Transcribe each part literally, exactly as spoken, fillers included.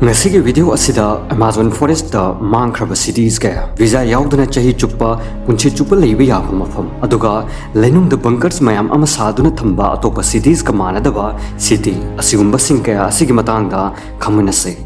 ꯉꯁꯤꯒꯤ video ꯑꯁꯤꯗ Amazon Forest ꯇ ꯃꯥꯡꯈ꯭ꯔꯕ cities ꯀꯌꯥ, visa ꯌꯥꯎꯗꯅ ꯆꯍꯤ ꯆꯨꯞꯄ, ꯄꯨꯟꯁꯤ ꯆꯨꯞꯄ ꯂꯩꯕ ꯌꯥꯕ ꯃꯐꯝ, ꯑꯗꯨꯒ ꯂꯩꯅꯨꯡꯗ bunkers ꯃꯌꯥꯝ ꯑꯃ ꯁꯥꯗꯨꯅ ꯊꯝꯕ ꯑꯇꯣꯞꯄ cities ꯀ ꯃꯥꯟꯅꯗꯕ city, ꯑꯁꯤꯒꯨꯝꯕꯁꯤꯡ ꯀꯌꯥ ꯑꯁꯤꯒꯤ ꯃꯇꯥꯡꯗ ꯈꯪꯃꯤꯟꯅꯁꯤ꯫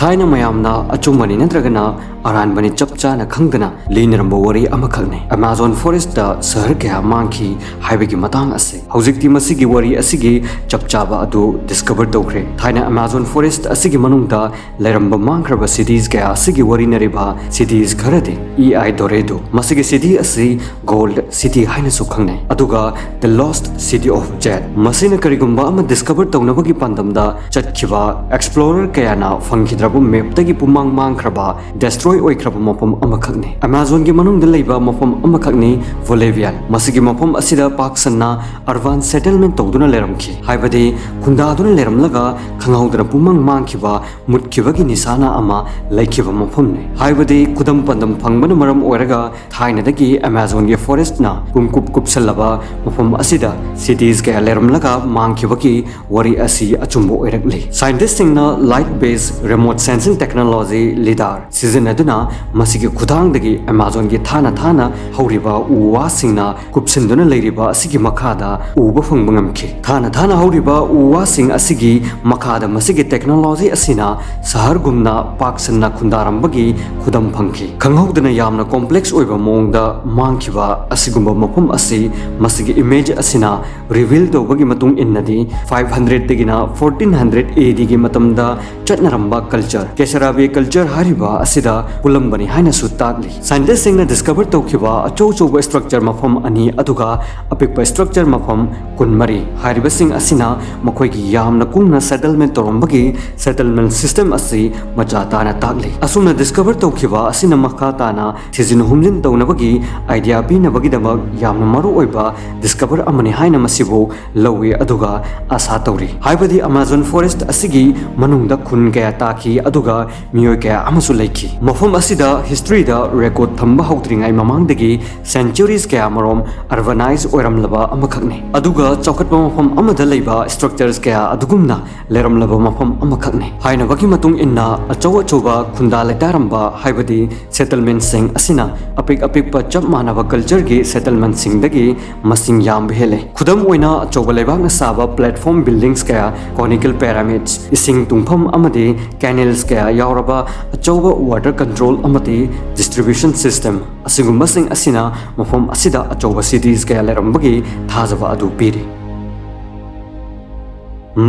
ꯊꯥꯏꯅ ꯃꯌꯥꯝꯅ ꯑꯆꯨꯝꯕꯅꯤ ꯅꯠꯇ꯭ꯔꯒꯅ ꯑꯔꯥꯟꯕꯅꯤ ꯆꯞ ꯆꯥꯅ ꯈꯪꯗꯅ ꯂꯤꯅꯔꯝꯕ ꯋꯥꯔꯤ ꯑꯃꯈꯛꯅꯤ꯫ Amazon Forest ꯇ ꯁꯍꯔ ꯀꯌꯥ ꯃꯥꯡꯈꯤ ꯍꯥꯏꯕꯒꯤ ꯃꯇꯥꯡ ꯑꯁꯤ꯫ ꯍꯧꯖꯤꯛꯇꯤ ꯃꯁꯤꯒꯤ ꯋꯥꯔꯤ ꯑꯁꯤꯒꯤ ꯆꯞ ꯆꯥꯕ ꯑꯗꯨ discover ꯇꯧꯈ꯭ꯔꯦ꯫ ꯊꯥꯏꯅ Amazon Forest ꯑꯁꯤꯒꯤ ꯃꯅꯨꯡꯗ ꯂꯩꯔꯝꯕ ꯃꯥꯡꯈ꯭ꯔꯕ cities ꯀꯌꯥ ꯑꯁꯤꯒꯤ ꯋꯥꯔꯤ ꯅꯔꯤꯕ cities ꯈꯔꯗꯤ, E I Dorado, ꯃꯁꯤꯒꯤ city ꯑꯁꯤ Gold City ꯍꯥꯏꯅꯁꯨ ꯈꯪꯅꯩ, ꯑꯗꯨꯒ The Lost City of Jade, ꯃꯁꯤꯅ ꯀꯔꯤꯒꯨꯝꯕ ꯑꯃ discover ꯇꯧꯅꯕꯒꯤ ꯄꯥꯟꯗꯝꯗ ꯆꯠꯈꯤꯕ explorer ꯀꯌꯥꯅ ꯐꯪꯈꯤꯗ꯭ꯔꯕ map ꯇꯒꯤ ꯄꯨꯝꯃꯥꯡ ꯃꯥꯡꯈ꯭ꯔꯕ, destroy ꯑꯣꯏꯈ꯭ꯔꯕ ꯃꯐꯝ ꯑꯃꯈꯛꯅꯤ꯫ Amazon ꯒꯤ ꯃꯅꯨꯡꯗ ꯂꯩꯕ ꯃꯐꯝ ꯑꯃꯈꯛꯅꯤ Bolivian꯫ ꯃꯁꯤꯒꯤ ꯃꯐꯝ ꯑꯁꯤꯗ ꯄꯥꯛ ꯁꯟꯅ urban settlement ꯇꯧꯗꯨꯅ ꯂꯩꯔꯝꯈꯤ, ꯍꯥꯏꯕꯗꯤ ꯈꯨꯟꯗꯥꯗꯨꯅ ꯂꯩꯔꯝꯂꯒ ꯈꯪꯍꯧꯗꯅ ꯄꯨꯝꯃꯥꯡ ꯃꯥꯡꯈꯤꯕ, ꯃꯨꯠꯈꯤꯕꯒꯤ ꯅꯤꯁꯥꯅ ꯑꯃ ꯂꯩꯈꯤꯕ ꯃꯐꯝꯅꯤ꯫ ꯍꯥꯏꯕꯗꯤ ꯈꯨꯗꯝ ꯄꯥꯟꯗꯝ ꯐꯪꯕꯅ ꯃꯔꯝ ꯑꯣꯏꯔꯒ ꯊꯥꯏꯅꯗꯒꯤ Amazon ꯒꯤ forest ꯅ ꯄꯨꯡꯀꯨꯞ ꯀꯨꯞꯁꯜꯂꯕ ꯃꯐꯝ ꯑꯁꯤꯗ cities ꯀꯌꯥ ꯂꯩꯔꯝꯂꯒ ꯃꯥꯡꯈꯤꯕꯒꯤ ꯋꯥꯔꯤ ꯑꯁꯤ ꯑꯆꯨꯝꯕ ꯑꯣꯏꯔꯛꯂꯤ꯫ Scientist ꯁꯤꯡꯅ light based remote sensing technology, LiDAR, ꯁꯤꯖꯤꯟꯅꯗꯨꯅ ꯃꯁꯤꯒꯤ ꯈꯨꯊꯥꯡꯗꯒꯤ Amazon ꯒꯤ ꯊꯥꯅ ꯊꯥꯅ ꯍꯧꯔꯤꯕ ꯎ ꯋꯥꯁꯤꯡꯅ ꯀꯨꯞꯁꯤꯟꯗꯨꯅ ꯂꯩꯔꯤꯕ ꯑꯁꯤꯒꯤ ꯃꯈꯥꯗ ꯎꯕ ꯐꯪꯕ ꯉꯝꯈꯤ꯫ ꯊꯥꯅ ꯊꯥꯅ ꯍꯧꯔꯤꯕ ꯎ ꯋꯥꯁꯤꯡ ꯑꯁꯤꯒꯤ ꯃꯈꯥꯗ ꯃꯁꯤꯒꯤ technology ꯑꯁꯤꯅ ꯁꯍꯔꯒꯨꯝꯅ ꯄꯥꯛ ꯁꯟꯅ ꯈꯨꯟꯗꯥꯔꯝꯕꯒꯤ ꯈꯨꯗꯝ ꯐꯪꯈꯤ꯫ ꯈꯪꯍꯧꯗꯅ ꯌꯥꯝꯅ complex ꯑꯣꯏꯕ ꯃꯑꯣꯡꯗ ꯃꯥꯡꯈꯤꯕ ꯑꯁꯤꯒꯨꯝꯕ ꯃꯐꯝ ꯑꯁꯤ ꯃꯁꯤꯒꯤ image ꯑꯁꯤꯅ reveal ꯇꯧꯕꯒꯤ ꯃꯇꯨꯡ ꯏꯟꯅꯗꯤ, five hundred ꯗꯒꯤꯅ fourteen hundred A D ꯒꯤ ꯃꯇꯝꯗ ꯆꯠꯅꯔꯝꯕ culture, Kasarabi culture ꯍꯥꯏꯔꯤꯕ ꯑꯁꯤꯗ ꯄꯨꯜꯂꯝꯕꯅꯤ ꯍꯥꯏꯅꯁꯨ ꯇꯥꯛꯂꯤ꯫ Scientist ꯁꯤꯡꯅ discover ꯇꯧꯈꯤꯕ ꯑꯆꯧ ꯑꯆꯧꯕ structure ꯃꯐꯝ ꯑꯅꯤ ꯑꯗꯨꯒ ꯑꯄꯤꯛꯄ structure ꯃꯐꯝ ꯀꯨꯟꯃꯔꯤ ꯍꯥꯏꯔꯤꯕꯁꯤꯡ ꯑꯁꯤꯅ ꯃꯈꯣꯏꯒꯤ ꯌꯥꯝꯅ ꯀꯨꯡꯅ settlement ꯇꯧꯔꯝꯕꯒꯤ settlement system ꯑꯁꯤ ꯃꯆꯥ ꯇꯥꯅ ꯇꯥꯛꯂꯤ꯫ ꯑꯁꯨꯝꯅ discover ꯇꯧꯈꯤꯕ ꯑꯁꯤꯅ ꯃꯈꯥ ꯇꯥꯅ ꯊꯤꯖꯤꯟ ꯍꯨꯝꯖꯤꯟ ꯇꯧꯅꯕꯒꯤ idea ꯄꯤꯅꯕꯒꯤꯗꯃꯛ ꯌꯥꯝꯅ ꯃꯔꯨꯑꯣꯏꯕ discover ꯑꯃꯅꯤ ꯍꯥꯏꯅ ꯃꯁꯤꯕꯨ ꯂꯧꯏ, ꯑꯗꯨꯒ ꯑꯥꯁꯥ ꯇꯧꯔꯤ꯫ ꯍꯥꯏꯕꯗꯤ Amazon forest ꯑꯁꯤꯒꯤ ꯃꯅꯨꯡꯗ ꯈꯨꯟ ꯀꯌꯥ ꯇꯥꯈꯤ ꯑꯗꯨꯒ ꯃꯤꯑꯣꯏ ꯀꯌꯥ ꯑꯃꯁꯨ ꯂꯩꯈꯤ꯫ ꯃꯐꯝ ꯑꯁꯤꯗ historyꯗ record ꯊꯝꯕ ꯍꯧꯗ꯭ꯔꯤꯉꯩ ꯃꯃꯥꯡꯗꯒꯤ centuries ꯀꯌꯥ ꯃꯔꯣꯝ urbanized ꯑꯣꯏꯔꯝꯂꯕ ꯑꯃꯈꯛꯅꯤ꯫ ꯑꯗꯨꯒ ꯆꯥꯎꯈꯠꯄ ꯃꯐꯝ ꯑꯃꯗ ꯂꯩꯕ structures ꯀꯌꯥ ꯑꯗꯨꯒꯨꯝꯅ ꯂꯩꯔꯝꯂꯕ ꯃꯐꯝ ꯑꯃꯈꯛꯅꯤ꯫ ꯍꯥꯏꯅꯕꯒꯤ ꯃꯇꯨꯡ ꯏꯟꯅ, ꯑꯆꯧ ꯑꯆꯧꯕ ꯈꯨꯟꯗꯥ ꯂꯩꯇꯥꯔꯝꯕ, ꯍꯥꯏꯕꯗꯤ settlementꯁꯤꯡ ꯑꯁꯤꯅ ꯑꯄꯤꯛ ꯑꯄꯤꯛꯄ ꯆꯞ ꯃꯥꯟꯅꯕ cultureꯒꯤ settlementꯁꯤꯡꯗꯒꯤ ꯃꯁꯤꯡ ꯌꯥꯝꯕ ꯍꯦꯜꯂꯦ꯫ ꯈꯨꯗꯝ ꯑꯣꯏꯅ, ꯑꯆꯧꯕ ꯂꯩꯕꯥꯛꯅ ꯁꯥꯕ platform buildings ꯀꯌꯥ, conical pyramids, ꯏꯁꯤꯡ ꯇꯨꯡꯐꯝ ꯑꯃꯗꯤ canals ꯀꯌꯥ ꯌꯥꯎꯔꯕ ꯑꯆꯧꯕ water control ꯑꯃꯗꯤ distribution system ꯑꯁꯤꯒꯨꯝꯕꯁꯤꯡ ꯑꯁꯤꯅ ꯃꯐꯝ ꯑꯁꯤꯗ ꯑꯆꯧꯕ cities ꯀꯌꯥ ꯂꯩꯔꯝꯕꯒꯤ ꯊꯥꯖꯕ ꯑꯗꯨ ꯄꯤꯔꯤ꯫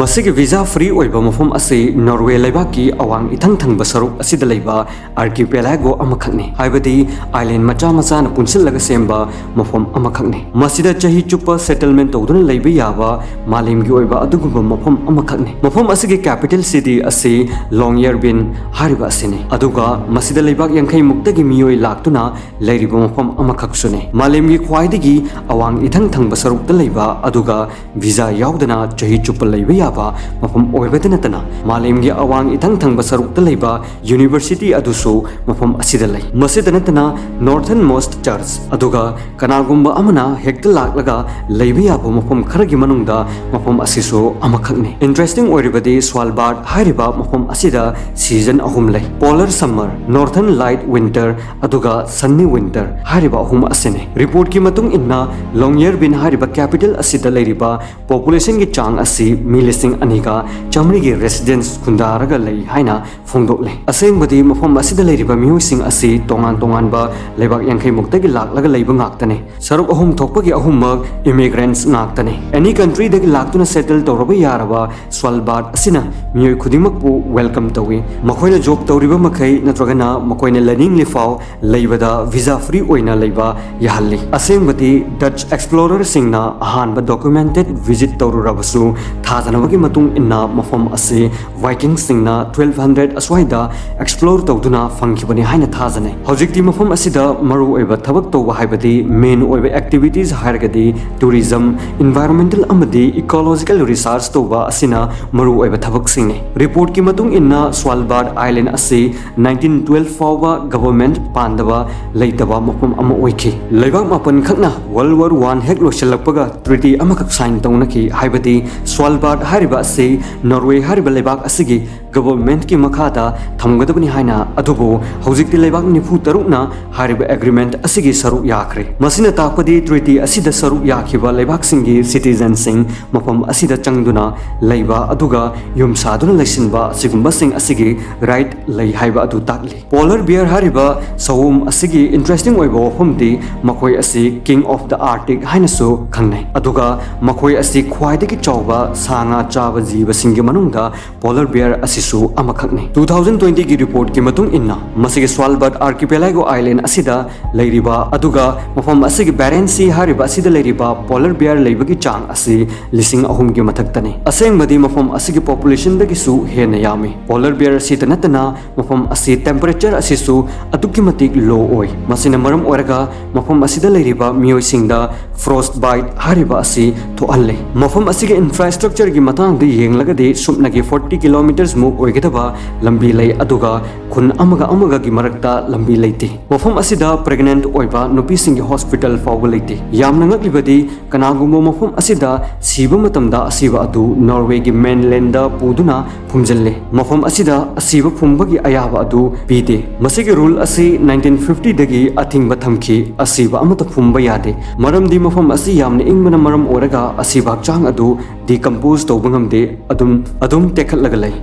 ꯃꯁꯤꯒꯤ visa free ꯑꯣꯏꯕ ꯃꯐꯝ ꯑꯁꯤ Norway ꯂꯩꯕꯥꯛꯀꯤ ꯑꯋꯥꯡ ꯏꯊꯪ ꯊꯪꯕ ꯁꯔꯨꯛ ꯑꯁꯤꯗ ꯂꯩꯕ archipelago ꯑꯃꯈꯛꯅꯤ, ꯍꯥꯏꯕꯗꯤ island ꯃꯆꯥ ꯃꯆꯥꯅ ꯄꯨꯟꯁꯤꯜꯂꯒ ꯁꯦꯝꯕ ꯃꯐꯝ ꯑꯃꯈꯛꯅꯤ꯫ ꯃꯁꯤꯗ ꯆꯍꯤ ꯆꯨꯞꯄ settlement ꯇꯧꯗꯨꯅ ꯂꯩꯕ ꯌꯥꯕ ꯃꯥꯂꯦꯝꯒꯤ ꯑꯣꯏꯕ ꯑꯗꯨꯒꯨꯝꯕ ꯃꯐꯝ ꯑꯃꯈꯛꯅꯤ꯫ ꯃꯐꯝ ꯑꯁꯤꯒꯤ capital city ꯑꯁꯤ Longyearbyen ꯍꯥꯏꯔꯤꯕ ꯑꯁꯤꯅꯤ, ꯑꯗꯨꯒ ꯃꯁꯤꯗ ꯂꯩꯕꯥꯛ ꯌꯥꯡꯈꯩ ꯃꯨꯛꯇꯒꯤ ꯃꯤꯑꯣꯏ ꯂꯥꯛꯇꯨꯅ ꯂꯩꯔꯤꯕ ꯃꯐꯝ ꯑꯃꯈꯛꯁꯨꯅꯤ꯫ ꯃꯥꯂꯦꯝꯒꯤ ꯈ꯭ꯋꯥꯏꯗꯒꯤ ꯑꯋꯥꯡ ꯏꯊꯪ ꯊꯪꯕ ꯁꯔꯨꯛꯇ ꯂꯩꯕ, ꯑꯗꯨꯒ visa ꯌꯥꯎꯗꯅ ꯆꯍꯤ ꯆꯨꯞꯄ ꯂꯩꯕ ꯌꯥꯕ ꯃꯐꯝ ꯑꯣꯏꯕꯇ ꯅꯠꯇꯅ, ꯃꯥꯂꯦꯝꯒꯤ ꯑꯋꯥꯡ ꯏꯊꯪ ꯊꯪꯕ ꯁꯔꯨꯛꯇ ꯂꯩꯕ university ꯑꯗꯨꯁꯨ ꯃꯐꯝ ꯑꯁꯤꯗ ꯂꯩ꯫ ꯃꯁꯤꯗ ꯅꯠꯇꯅ, northernmost church, ꯑꯗꯨꯒ ꯀꯅꯥꯒꯨꯝꯕ ꯑꯃꯅ ꯍꯦꯛꯇ ꯂꯥꯛꯂꯒ ꯂꯩꯕ ꯌꯥꯕ ꯃꯐꯝ ꯈꯔꯒꯤ ꯃꯅꯨꯡꯗ ꯃꯐꯝ ꯑꯁꯤꯁꯨ ꯑꯃꯈꯛꯅꯤ꯫ Interesting ꯑꯣꯏꯔꯤꯕꯗꯤ, Svalbard ꯍꯥꯏꯔꯤꯕ ꯃꯐꯝ ꯑꯁꯤꯗ season ꯑꯍꯨꯝ ꯂꯩ: polar summer, northern light winter, ꯑꯗꯨꯒ sunny winter ꯍꯥꯏꯔꯤꯕ ꯑꯍꯨꯝ ꯑꯁꯤꯅꯤ꯫ Reportꯀꯤ ꯃꯇꯨꯡ ꯏꯟꯅ, Longyearbyen ꯍꯥꯏꯔꯤꯕ capital ꯑꯁꯤꯗ ꯂꯩꯔꯤꯕ populationꯒꯤ ꯆꯥꯡ ꯑꯁꯤ ꯃꯤ ꯂꯤꯁꯤꯡ ꯑꯅꯤꯒ ꯆꯥꯃꯔꯤꯒꯤ residents ꯈꯨꯟꯗꯥꯔꯒ ꯂꯩ ꯍꯥꯏꯅ ꯐꯣꯡꯗꯣꯛꯂꯤ꯫ ꯑꯁꯦꯡꯕꯗꯤ, ꯃꯐꯝ ꯑꯁꯤꯗ ꯂꯩꯔꯤꯕ ꯃꯤꯑꯣꯏꯁꯤꯡ ꯑꯁꯤ ꯇꯣꯉꯥꯟ ꯇꯣꯉꯥꯟꯕ ꯂꯩꯕꯥꯛ ꯌꯥꯡꯈꯩ ꯃꯨꯛꯇꯒꯤ ꯂꯥꯛꯂꯒ ꯂꯩꯕ ꯉꯥꯛꯇꯅꯤ꯫ ꯁꯔꯨꯛ ꯑꯍꯨꯝ ꯊꯣꯛꯄꯒꯤ ꯑꯍꯨꯝꯃꯛ immigrants ꯉꯥꯛꯇꯅꯤ꯫ Any countryꯗꯒꯤ ꯂꯥꯛꯇꯨꯅ settle ꯇꯧꯔꯕ ꯌꯥꯔꯕ Svalbard ꯑꯁꯤꯅ ꯃꯤꯑꯣꯏ ꯈꯨꯗꯤꯡꯃꯛꯄꯨ welcome ꯇꯧꯏ꯫ ꯃꯈꯣꯏꯅ job ꯇꯧꯔꯤꯕ ꯃꯈꯩ ꯅꯠꯇ꯭ꯔꯒꯅ ꯃꯈꯣꯏꯅ ꯂꯩꯅꯤꯡꯂꯤ ꯐꯥꯎ ꯂꯩꯕꯗ visa free ꯑꯣꯏꯅ ꯂꯩꯕ ꯌꯥꯍꯜꯂꯤ꯫ ꯑꯁꯦꯡꯕꯗꯤ, Dutch explorerꯁꯤꯡꯅ ꯑꯍꯥꯟꯕ documented visit ꯇꯧꯔꯨꯔꯕꯁꯨ ꯊꯥꯖ ꯅꯕꯒꯤ ꯃꯇꯨꯡ ꯏꯟꯅ ꯃꯐꯝ ꯑꯁꯤ Vikingꯁꯤꯡꯅ twelve hundred ꯑꯁ꯭ꯋꯥꯏꯗ explore ꯇꯧꯗꯨꯅ ꯐꯪꯈꯤꯕꯅꯤ ꯍꯥꯏꯅ ꯊꯥꯖꯅꯩ꯫ ꯍꯧꯖꯤꯛꯇꯤ ꯃꯐꯝ ꯑꯁꯤꯗ ꯃꯔꯨꯑꯣꯏꯕ ꯊꯕꯛ ꯇꯧꯕ, ꯍꯥꯏꯕꯗꯤ main ꯑꯣꯏꯕ activities ꯍꯥꯏꯔꯒꯗꯤ tourism, environmental ꯑꯃꯗꯤ ecological research ꯇꯧꯕ ꯑꯁꯤꯅ ꯃꯔꯨꯑꯣꯏꯕ ꯊꯕꯛꯁꯤꯡꯅꯤ꯫ Reportꯀꯤ ꯃꯇꯨꯡ ꯏꯟꯅ Svalbard Island ꯑꯁꯤ nineteen twelve ꯐꯥꯎꯕ government ꯄꯥꯟꯗꯕ ꯂꯩꯇꯕ ꯃꯐꯝ ꯑꯃ ꯑꯣꯏꯈꯤ꯫ ꯂꯩꯕꯥꯛ ꯃꯥꯄꯟ ꯈꯛꯅ World War One ꯍꯦꯛ ꯂꯣꯏꯁꯤꯜꯂꯛꯄꯒ treaty ꯑꯃꯈꯛ sign ꯇꯧꯅꯈꯤ, ꯍꯥꯏꯕꯗꯤ Svalbard ꯍꯥꯏꯔꯤꯕ ꯑꯁꯤ Norway ꯍꯥꯏꯔꯤꯕ ꯂꯩꯕꯥꯛ ꯑꯁꯤꯒꯤ governmentꯀꯤ ꯃꯈꯥꯗ ꯊꯝꯒꯗꯕꯅꯤ ꯍꯥꯏꯅ꯫ ꯑꯗꯨꯕꯨ ꯍꯧꯖꯤꯛꯇꯤ ꯂꯩꯕꯥꯛ ꯅꯤꯐꯨ ꯇꯔꯨꯛꯅ ꯍꯥꯏꯔꯤꯕ agreement ꯑꯁꯤꯒꯤ ꯁꯔꯨꯛ ꯌꯥꯈ꯭ꯔꯦ꯫ ꯃꯁꯤꯅ ꯇꯥꯛꯄꯗꯤ treaty ꯑꯁꯤꯗ ꯁꯔꯨꯛ ꯌꯥꯈꯤꯕ ꯂꯩꯕꯥꯛꯁꯤꯡꯒꯤ citizenꯁꯤꯡ ꯃꯐꯝ ꯑꯁꯤꯗ ꯆꯪꯗꯨꯅ ꯂꯩꯕ ꯑꯗꯨꯒ ꯌꯨꯝ ꯁꯥꯗꯨꯅ ꯂꯩꯁꯤꯟꯕ ꯑꯁꯤꯒꯨꯝꯕꯁꯤꯡ ꯑꯁꯤꯒꯤ right ꯂꯩ ꯍꯥꯏꯕ ꯑꯗꯨ ꯇꯥꯛꯂꯤ꯫ Polar bear ꯍꯥꯏꯔꯤꯕ ꯁꯑꯣꯝ ꯑꯁꯤꯒꯤ interesting ꯑꯣꯏꯕ ꯋꯥꯐꯝꯗꯤ ꯃꯈꯣꯏ ꯑꯁꯤ King of the Arctic ꯍꯥꯏꯅꯁꯨ ꯈꯪꯅꯩ, ꯑꯗꯨꯒ ꯃꯈꯣꯏ ꯑꯁꯤ ꯈ꯭ꯋꯥꯏꯗꯒꯤ ꯆꯥꯎꯕ ꯁꯥ ꯉꯥ ꯆꯥꯕ ꯖꯤꯕꯁꯤꯡꯒꯤ ꯃꯅꯨꯡꯗ polar bear ꯑꯁꯤꯁꯨ ꯑꯃꯈꯛꯅꯤ꯫ Two thousand twentyꯒꯤ reportꯀꯤ ꯃꯇꯨꯡ ꯏꯟꯅ, ꯃꯁꯤꯒꯤ Svalbard Archipelago Island ꯑꯁꯤꯗ ꯂꯩꯔꯤꯕ, ꯑꯗꯨꯒ ꯃꯐꯝ ꯑꯁꯤꯒꯤ Barents Sea ꯍꯥꯏꯔꯤꯕ ꯑꯁꯤꯗ ꯂꯩꯔꯤꯕ polar bear ꯂꯩꯕꯒꯤ ꯆꯥꯡ ꯑꯁꯤ ꯂꯤꯁꯤꯡ ꯑꯍꯨꯝꯒꯤ ꯃꯊꯛꯇꯅꯤ꯫ ꯑꯁꯦꯡꯕꯗꯤ ꯃꯐꯝ ꯑꯁꯤꯒꯤ populationꯗꯒꯤꯁꯨ ꯍꯦꯟꯅ ꯌꯥꯝꯃꯤ꯫ Polar bear ꯑꯁꯤꯇ ꯅꯠꯇꯅ ꯃꯐꯝ ꯑꯁꯤ temperature ꯑꯁꯤꯁꯨ ꯑꯗꯨꯛꯀꯤ ꯃꯇꯤꯛ low ꯑꯣꯏ꯫ ꯃꯁꯤꯅ ꯃꯔꯝ ꯑꯣꯏꯔꯒ ꯃꯐꯝ ꯑꯁꯤꯗ ꯂꯩꯔꯤꯕ ꯃꯤꯑꯣꯏꯁꯤꯡꯗ frostbite ꯍꯥꯏꯔꯤꯕ ꯑꯁꯤ ꯊꯣꯛꯍꯜꯂꯦ꯫ ꯃꯐꯝ ꯑꯁꯤꯒꯤ infrastructureꯒꯤ ꯃꯇꯥꯡꯗ ꯌꯦꯡꯂꯒꯗꯤ ꯁꯨꯞꯅꯒꯤ forty kilometres ꯃꯨꯛ ꯑꯣꯏꯒꯗꯕ ꯂꯝꯕꯤ ꯂꯩ, ꯑꯗꯨꯒ ꯈꯨꯟ ꯑꯃꯒ ꯑꯃꯒꯒꯤ ꯃꯔꯛꯇ ꯂꯝꯕꯤ ꯂꯩꯇꯦ꯫ ꯃꯐꯝ ꯑꯁꯤꯗ pregnant ꯑꯣꯏꯕ ꯅꯨꯄꯤꯁꯤꯡꯒꯤ hospital ꯐꯥꯎꯕ ꯂꯩꯇꯦ꯫ ꯌꯥꯝꯅ ꯉꯛꯂꯤꯕꯗꯤ, ꯀꯅꯥꯒꯨꯝꯕ ꯃꯐꯝ ꯑꯁꯤꯗ ꯁꯤꯕ ꯃꯇꯝꯗ ꯑꯁꯤꯕ ꯑꯗꯨ Norwayꯒꯤ mainlandꯗ ꯄꯨꯗꯨꯅ ꯐꯨꯝꯖꯤꯜꯂꯤ꯫ ꯃꯐꯝ ꯑꯁꯤꯗ ꯑꯁꯤꯕ ꯐꯨꯝꯕꯒꯤ ꯑꯌꯥꯕ ꯑꯗꯨ ꯄꯤꯗꯦ꯫ ꯃꯁꯤꯒꯤ rule ꯑꯁꯤ nineteen fiftyꯗꯒꯤ ꯑꯊꯤꯡꯕ ꯊꯝꯈꯤ, ꯑꯁꯤꯕ ꯑꯃꯠꯇ ꯐꯨꯝꯕ ꯌꯥꯗꯦ꯫ ꯃꯔꯝꯗꯤ ꯃꯐꯝ ꯑꯁꯤ ꯌꯥꯝꯅ ꯏꯪꯕꯅ ꯃꯔꯝ ꯑꯣꯏꯔꯒ ꯑꯁꯤꯕ ꯍꯛꯆꯥꯡ ꯑꯗꯨ decompose ꯇꯧꯕ ꯉꯝꯗꯦ, ꯑꯗꯨꯝ, ꯑꯗꯨꯝ ꯇꯦꯛꯈꯠꯂꯒ ꯂꯩ꯫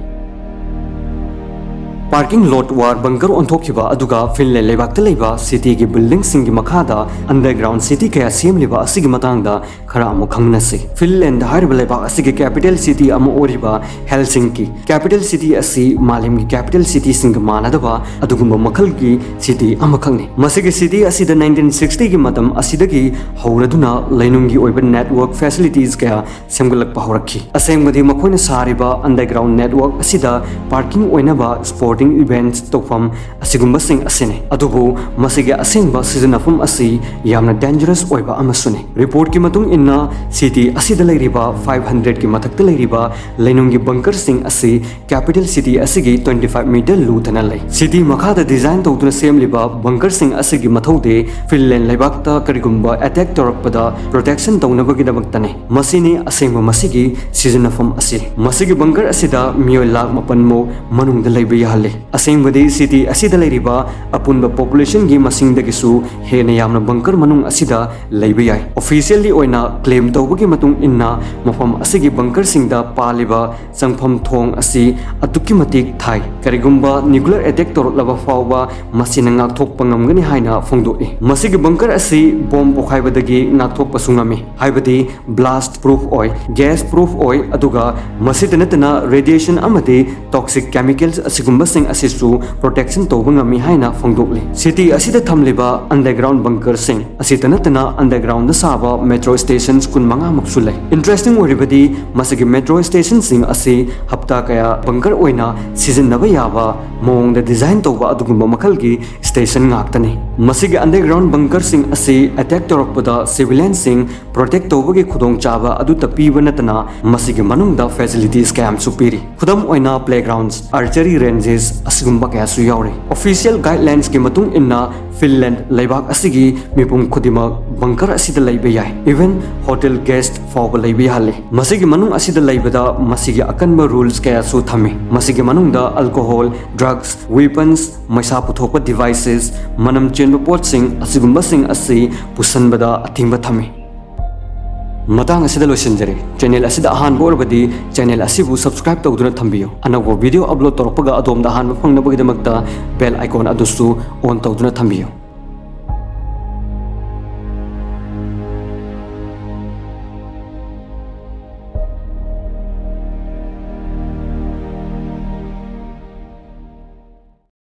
Parking lot war bunker ꯑꯣꯟꯊꯣꯛꯈꯤꯕ ꯑꯗꯨꯒ ꯐꯤꯟꯂꯦꯟ ꯂꯩꯕꯥꯛꯇ ꯂꯩꯕ ꯁꯤꯇꯤꯒꯤ ꯕꯤꯜꯗꯤꯡꯁꯤꯡꯒꯤ ꯃꯈꯥꯗ ꯑꯟꯗꯔꯒ꯭ꯔꯥꯎꯟ ꯁꯤꯇꯤ ꯀꯌꯥ ꯁꯦꯝꯂꯤꯕ ꯑꯁꯤꯒꯤ ꯃꯇꯥꯡꯗ ꯈꯔ ꯑꯃꯨꯛ ꯈꯪꯃꯤꯟꯅꯁꯤ꯫ ꯐꯤꯟꯂꯦꯟꯗ ꯍꯥꯏꯔꯤꯕ ꯂꯩꯕꯥꯛ ꯑꯁꯤꯒꯤ ꯀꯦꯄꯤꯇꯦꯜ ꯁꯤꯇꯤ ꯑꯃ ꯑꯣꯏꯔꯤꯕ ꯍꯦꯜꯁꯤꯡꯀꯤ꯫ ꯀꯦꯄꯤꯇꯦꯜ ꯁꯤꯇꯤ ꯑꯁꯤ ꯃꯥꯂꯦꯝꯒꯤ ꯀꯦꯄꯤꯇꯦꯜ ꯁꯤꯇꯤꯁꯤꯡꯒ ꯃꯥꯟꯅꯗꯕ ꯑꯗꯨꯒꯨꯝꯕ ꯃꯈꯜꯒꯤ ꯁꯤꯇꯤ ꯑꯃꯈꯛꯅꯤ꯫ ꯃꯁꯤꯒꯤ ꯁꯤꯇꯤ ꯑꯁꯤꯗ ꯅꯥꯏꯟꯇꯤꯟ ꯁꯤꯛꯁꯇꯤꯒꯤ ꯃꯇꯝ ꯑꯁꯤꯗꯒꯤ ꯍꯧꯔꯗꯨꯅ ꯂꯩꯅꯨꯡꯒꯤ ꯑꯣꯏꯕ ꯅꯦꯠꯋꯔꯛ ꯐꯦꯁꯤꯂꯤꯇꯤꯁ ꯀꯌꯥ ꯁꯦꯝꯒꯠꯂꯛꯄ ꯍꯧꯔꯛꯈꯤ꯫ ꯑꯁꯦꯡꯕꯗꯤ ꯃꯈꯣꯏꯅ ꯁꯥꯔꯤꯕ ꯑꯟꯗꯔꯒ꯭ꯔꯥꯎꯟ ꯅꯦꯠꯋꯔꯛ ꯑꯁꯤꯗ ꯄꯥꯔꯀꯤꯡ ꯑꯣꯏꯅꯕ ꯁ꯭ꯄꯣꯔꯇꯤꯡ ꯏꯚꯦꯟꯠꯁ ꯇꯧꯐꯝ ꯑꯁꯤꯒꯨꯝꯕꯁꯤꯡ ꯑꯁꯤꯅꯤ꯫ ꯑꯗꯨꯕꯨ ꯃꯁꯤꯒꯤ ꯑꯁꯦꯡꯕ ꯁꯤꯖꯤꯟꯅꯐꯝ ꯑꯁꯤ ꯌꯥꯝꯅ ꯗꯦꯟꯖꯔꯁ ꯑꯣꯏꯕ ꯑꯃꯁꯨꯅꯤ꯫ ꯔꯤꯄꯣꯔꯠꯀꯤ ꯃꯇꯨꯡ ꯏꯟꯅ, ꯁꯤꯇꯤ ꯑꯁꯤꯗ ꯂꯩꯔꯤꯕ ꯐꯥꯏꯚ ꯍꯟꯗ꯭ꯔꯦꯠꯀꯤ ꯃꯊꯛꯇ ꯂꯩꯔꯤꯕ ꯂꯩꯅꯨꯡꯒꯤ ꯕꯪꯀꯔꯁꯤꯡ ꯑꯁꯤ ꯀꯦꯄꯤꯇꯦꯜ ꯁꯤꯇꯤ ꯑꯁꯤꯒꯤ ꯇ꯭ꯋꯦꯟꯇꯤ ꯐꯥꯏꯚ ꯃꯤꯇꯔ ꯂꯨꯊꯅ ꯂꯩ꯫ ꯁꯤꯇꯤ ꯃꯈꯥꯗ ꯗꯤꯖꯥꯏꯟ ꯇꯧꯗꯨꯅ ꯁꯦꯝꯂꯤꯕ ꯕꯪꯀꯔꯁꯤꯡ ꯑꯁꯤꯒꯤ ꯃꯊꯧꯗꯤ ꯐꯤꯟꯂꯦꯟ ꯂꯩꯕꯥꯛꯇ ꯀꯔꯤꯒꯨꯝꯕ ꯑꯦꯇꯦꯛ ꯇꯧꯔꯛꯄꯗ ꯄ꯭ꯔꯣꯇꯦꯛꯁꯟ ꯇꯧꯅꯕꯒꯤꯗꯃꯛꯇꯅꯤ꯫ ꯃꯁꯤꯅꯤ ꯑꯁꯦꯡꯕ ꯃꯁꯤꯒꯤ ꯁꯤꯖꯤꯟꯅꯐꯝ ꯑꯁꯤ꯫ ꯃꯁꯤꯒꯤ ꯕꯪꯀꯔ ꯑꯁꯤꯗ ꯃꯤꯑꯣꯏ ꯂꯥꯈ ꯃꯥꯄꯟ ꯃꯨꯛ ꯃꯅꯨꯡꯗ ꯂꯩꯕ ꯌꯥꯍꯜꯂꯤ꯫ ꯑꯁꯦꯡꯕꯗꯤ ꯁꯤꯇꯤ ꯑꯁꯤꯗ ꯂꯩꯔꯤꯕ ꯑꯄꯨꯟꯕ ꯄꯣꯄꯨꯂꯦꯁꯟꯒꯤ ꯃꯁꯤꯡꯗꯒꯤꯁꯨ ꯍꯦꯟꯅ ꯌꯥꯝꯅ ꯕꯪꯀꯔ ꯃꯅꯨꯡ ꯑꯁꯤꯗ ꯂꯩꯕ ꯌꯥꯏ꯫ ꯑꯣꯐꯤꯁꯤꯌꯦꯜꯂꯤ ꯑꯣꯏꯅ ꯀ꯭ꯂꯦꯝ ꯇꯧꯕꯒꯤ ꯃꯇꯨꯡ ꯏꯟꯅ, ꯃꯐꯝ ꯑꯁꯤꯒꯤ ꯕꯪꯀꯔꯁꯤꯡꯗ ꯄꯥꯜꯂꯤꯕ ꯆꯪꯐꯝ ꯊꯣꯡ ꯑꯁꯤ ꯑꯗꯨꯛꯀꯤ ꯃꯇꯤꯛ ꯊꯥꯏ꯫ ꯀꯔꯤꯒꯨꯝꯕ ꯅ꯭ꯌꯨꯀ꯭ꯂꯤꯌꯔ ꯑꯦꯇꯦꯛ ꯇꯧꯔꯛꯂꯕ ꯐꯥꯎꯕ ꯃꯁꯤꯅ ꯉꯥꯛꯊꯣꯛꯄ ꯉꯝꯒꯅꯤ ꯍꯥꯏꯅ ꯐꯣꯡꯗꯣꯛꯏ꯫ ꯃꯁꯤꯒꯤ ꯕꯪꯀꯔ ꯑꯁꯤ ꯕꯣꯝ ꯄꯣꯈꯥꯏꯕꯗꯒꯤ ꯉꯥꯛꯊꯣꯛꯄꯁꯨ ꯉꯝꯃꯤ, ꯍꯥꯏꯕꯗꯤ ꯕ꯭ꯂꯥꯁ ꯄ꯭ꯔꯨꯐ ꯑꯣꯏ, ꯒ꯭ꯌꯥꯁ ꯄ꯭ꯔꯨꯐ ꯑꯣꯏ, ꯑꯗꯨꯒ ꯃꯁꯤꯇ ꯅꯠꯇꯅ ꯔꯦꯗꯤꯌꯦꯁꯟ ꯑꯃꯗꯤ ꯇꯣꯛꯁꯤꯛ ꯀꯦꯃꯤꯀꯦꯜꯁ ꯑꯁꯤꯒꯨꯝꯕꯁꯤꯡ ꯑꯁꯤꯁꯨ ꯄ꯭ꯔꯣꯇꯦꯛꯁꯟ ꯇꯧꯕ ꯉꯝꯃꯤ ꯍꯥꯏꯅ ꯐꯣꯡꯗꯣꯛꯂꯤ꯫ ꯁꯤꯇꯤ ꯑꯁꯤꯗ ꯊꯝꯂꯤꯕ ꯑꯟꯗꯔꯒ꯭ꯔꯥꯎꯟ ꯕꯪꯀꯔꯁꯤꯡ ꯑꯁꯤꯇ ꯅꯠꯇꯅ ꯑꯟꯗꯔꯒ꯭ꯔꯥꯎꯟꯗ ꯁꯥꯕ ꯃꯦꯇ꯭ꯔꯣ ꯁ꯭ꯇꯦꯁꯟꯁ ꯀꯨꯟꯃꯉꯥ ꯃꯨꯛꯁꯨ ꯂꯩ꯫ ꯏꯟꯇꯔꯦꯁꯇꯤꯡ ꯑꯣꯏꯔꯤꯕꯗꯤ, ꯃꯁꯤꯒꯤ ꯃꯦꯇ꯭ꯔꯣ ꯁ꯭ꯇꯦꯁꯟꯁꯤꯡ ꯑꯁꯤ ꯍꯞꯇꯥ ꯀꯌꯥ ꯕꯪꯀꯔ ꯑꯣꯏꯅ ꯁꯤꯖꯤꯟꯅꯕ ꯌꯥꯕ ꯃꯑꯣꯡꯗ ꯗꯤꯖꯥꯏꯟ ꯇꯧꯕ ꯑꯗꯨꯒꯨꯝꯕ ꯃꯈꯜꯒꯤ ꯁ꯭ꯇꯦꯁꯟ ꯉꯥꯛꯇꯅꯤ꯫ ꯃꯁꯤꯒꯤ ꯑꯟꯗꯔꯒ꯭ꯔꯥꯎꯟ ꯕꯪꯀꯔꯁꯤꯡ ꯑꯁꯤ ꯑꯦꯇꯦꯛ ꯇꯧꯔꯛꯄꯗ ꯁꯤꯚꯤꯂꯤꯌꯟꯁꯤꯡ ꯄ꯭ꯔꯣꯇꯦꯛ ꯇꯧꯕꯒꯤ ꯈꯨꯗꯣꯡꯆꯥꯕ ꯑꯗꯨꯇ ꯄꯤꯕ ꯅꯠꯇꯅ, ꯃꯁꯤꯒꯤ ꯃꯅꯨꯡꯗ ꯐꯦꯁꯤꯂꯤꯇꯤꯁ ꯀꯌꯥ ꯑꯃꯁꯨ ꯄꯤꯔꯤ꯫ ꯈꯨꯗꯝ ꯑꯣꯏꯅ, ꯄ꯭ꯂꯦꯒ꯭ꯔꯥꯎꯟꯗ, ꯑꯥꯔꯆꯔꯤ ꯔꯦꯟꯖꯦꯁ ꯑꯁꯤꯒꯨꯝꯕ ꯀꯌꯥꯁꯨ ꯌꯥꯎꯔꯤ꯫ ꯑꯣꯐꯤꯁꯤꯌꯦꯜ ꯒꯥꯏꯗꯂꯥꯏꯟꯁꯀꯤ ꯃꯇꯨꯡ ꯏꯟꯅ, ꯐꯤꯟꯂꯦꯟꯗ ꯂꯩꯕꯥꯛ ꯑꯁꯤꯒꯤ ꯃꯤꯄꯨꯝ ꯈꯨꯗꯤꯡꯃꯛ ꯕꯪꯀꯔ ꯑꯁꯤꯗ ꯂꯩꯕ ꯌꯥꯏ꯫ ꯏꯚꯟ ꯍꯣꯇꯦꯜ ꯒꯦꯁ꯭ꯠ ꯐꯥꯎꯕ ꯂꯩꯕ ꯌꯥꯍꯜꯂꯤ꯫ ꯃꯁꯤꯒꯤ ꯃꯅꯨꯡ ꯑꯁꯤꯗ ꯂꯩꯕꯗ ꯃꯁꯤꯒꯤ ꯑꯀꯟꯕ ꯔꯨꯜꯁ ꯀꯌꯥꯁꯨ ꯊꯝꯃꯤ꯫ ꯃꯁꯤꯒꯤ ꯃꯅꯨꯡꯗ ꯑꯜꯀꯣꯍꯣꯜ, ꯗ꯭ꯔꯒꯁ, ꯋꯦꯄꯟꯁ, ꯃꯩꯁꯥ ꯄꯨꯊꯣꯛꯄ ꯗꯤꯚꯥꯏꯁꯦꯁ, ꯃꯅꯝ ꯆꯦꯟꯕ ꯄꯣꯠꯁꯤꯡ ꯑꯁꯤꯒꯨꯝꯕꯁꯤꯡ ꯑꯁꯤ ꯄꯨꯁꯟꯕꯗ ꯑꯊꯤꯡꯕ ꯊꯝꯃꯤ꯫ ꯃꯇꯥꯡ ꯑꯁꯤꯗ ꯂꯣꯏꯁꯤꯟꯖꯔꯦ꯫ ꯆꯦꯅꯦꯜ ꯑꯁꯤꯗ ꯑꯍꯥꯟꯕ ꯑꯣꯏꯔꯕꯗꯤ ꯆꯦꯅꯦꯜ ꯑꯁꯤꯕꯨ ꯁꯕꯁꯀ꯭ꯔꯥꯏꯕ ꯇꯧꯗꯨꯅ ꯊꯝꯕꯤꯌꯨ꯫ ꯑꯅꯧꯕ ꯚꯤꯗꯤꯑꯣ ꯑꯞꯂꯣꯗ ꯇꯧꯔꯛꯄꯒ ꯑꯗꯣꯝꯗ ꯑꯍꯥꯟꯕ ꯐꯪꯅꯕꯒꯤꯗꯃꯛꯇ ꯕꯦꯜ ꯑꯥꯏꯀꯣꯟ ꯑꯗꯨꯁꯨ ꯑꯣꯟ ꯇꯧꯗꯨꯅ ꯊꯝꯕꯤꯌꯨ꯫